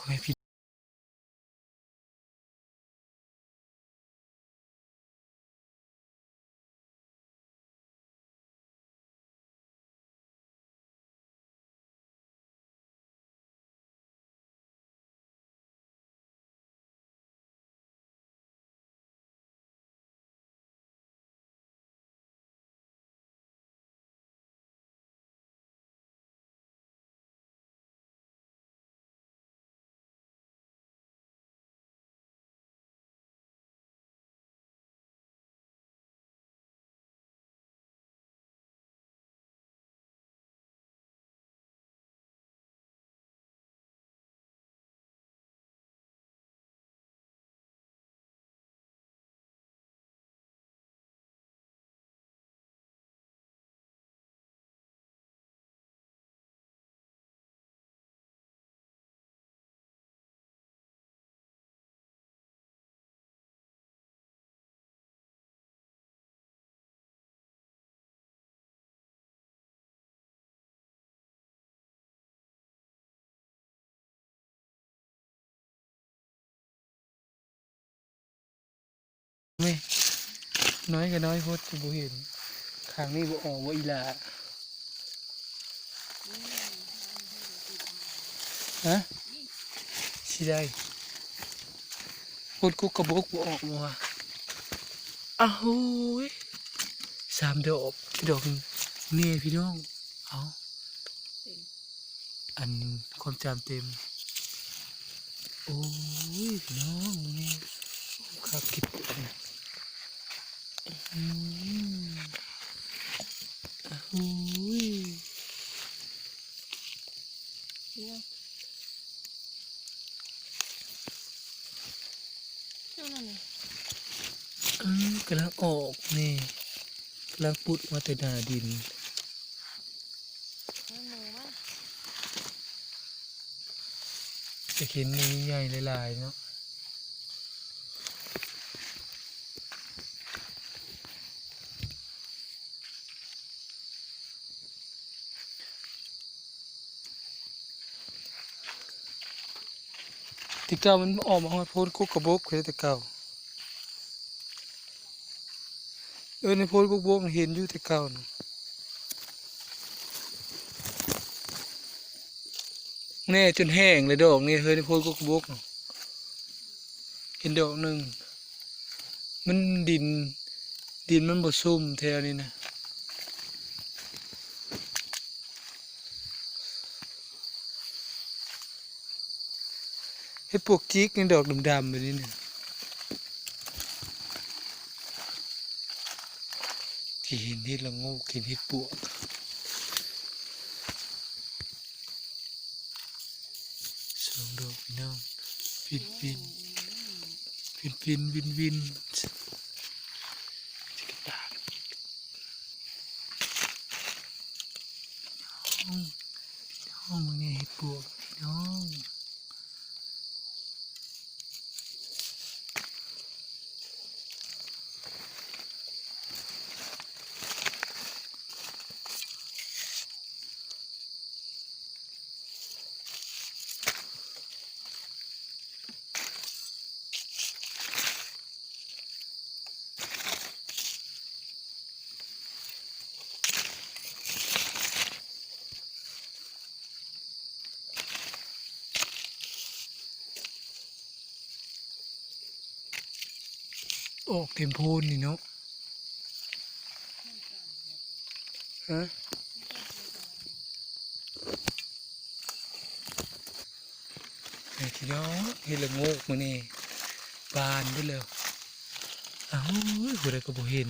ພໍ່ແມ່ພີ່ ແມ່ ນ້ອຍກໍນ້ອຍໂພດ ຊິບໍ່ເຫັນ. ຂ້າງນີ້ບໍ່ອອກບໍ່ອີ່ຫຼ້າ? ຮະ? ຊິໄດ້ ໂພດກົກກະບົກບໍ່ອອກບໍ່ວະ? ອ້າໂຫຍ ສາມດອກ ດອກນີ້ພີ່ນ້ອງ. ເອົາ ອັນຄວາມຈຳເຕັມ. ໂອ້ຍ ພີ່ນ້ອງ ມື້ນີ້ຄັກຄິດ ອືມ ໂອ້ຍ ເອີ ກຳລັງອອກນີ້ ກຳລັງປຸດມາແຕ່ໜ້າດິນ. ຢາກເຫັນໜ່ວຍໃຫຍ່ຫຼາຍໆເນາະ. ແຕ່ເກົ່າມັນອອກມາຮອດໂພນກົກກະບົກເດ້ ແຕ່ເກົ່າ. ເອີ ໃນໂພນກົກກະບົກເຫັນຢູ່ແຕ່ເກົ່ານະ. ແນ່ ຈົນແຫ້ງເລີຍດອກນີ້ເຮີຍ ໃນໂພນກົກກະບົກ ເຫັນດອກໜຶ່ງ. ມັນດິນ ດິນມັນບໍ່ຊຸ່ມແຖວນີ້ນະ. ເຫັດປວກຈິກນີ້ ດອກດຳໆແບບນີ້ນະ. ທີ່ເຫັນເຫັດລະໂງກ ເຫັນເຫັດປວກ ສອງດອກພີ່ນ້ອງ. ຟິນໆ ຟິນໆ ວິນໆ ຊິກະຕາກ ພີ່ນ້ອງ ພີ່ນ້ອງ ເບິ່ງແນ່ເຫັດປວກພີ່ນ້ອງ. ອອກເຕັມໂພນນີ້ເນາະ. ຮະ? ນີ້ພີ່ນ້ອງ ເຫັດລະໂງກມື້ນີ້ບານເບິດແລ້ວ. ອ້າວ ຜູ້ໃດກໍບໍ່ເຫັນ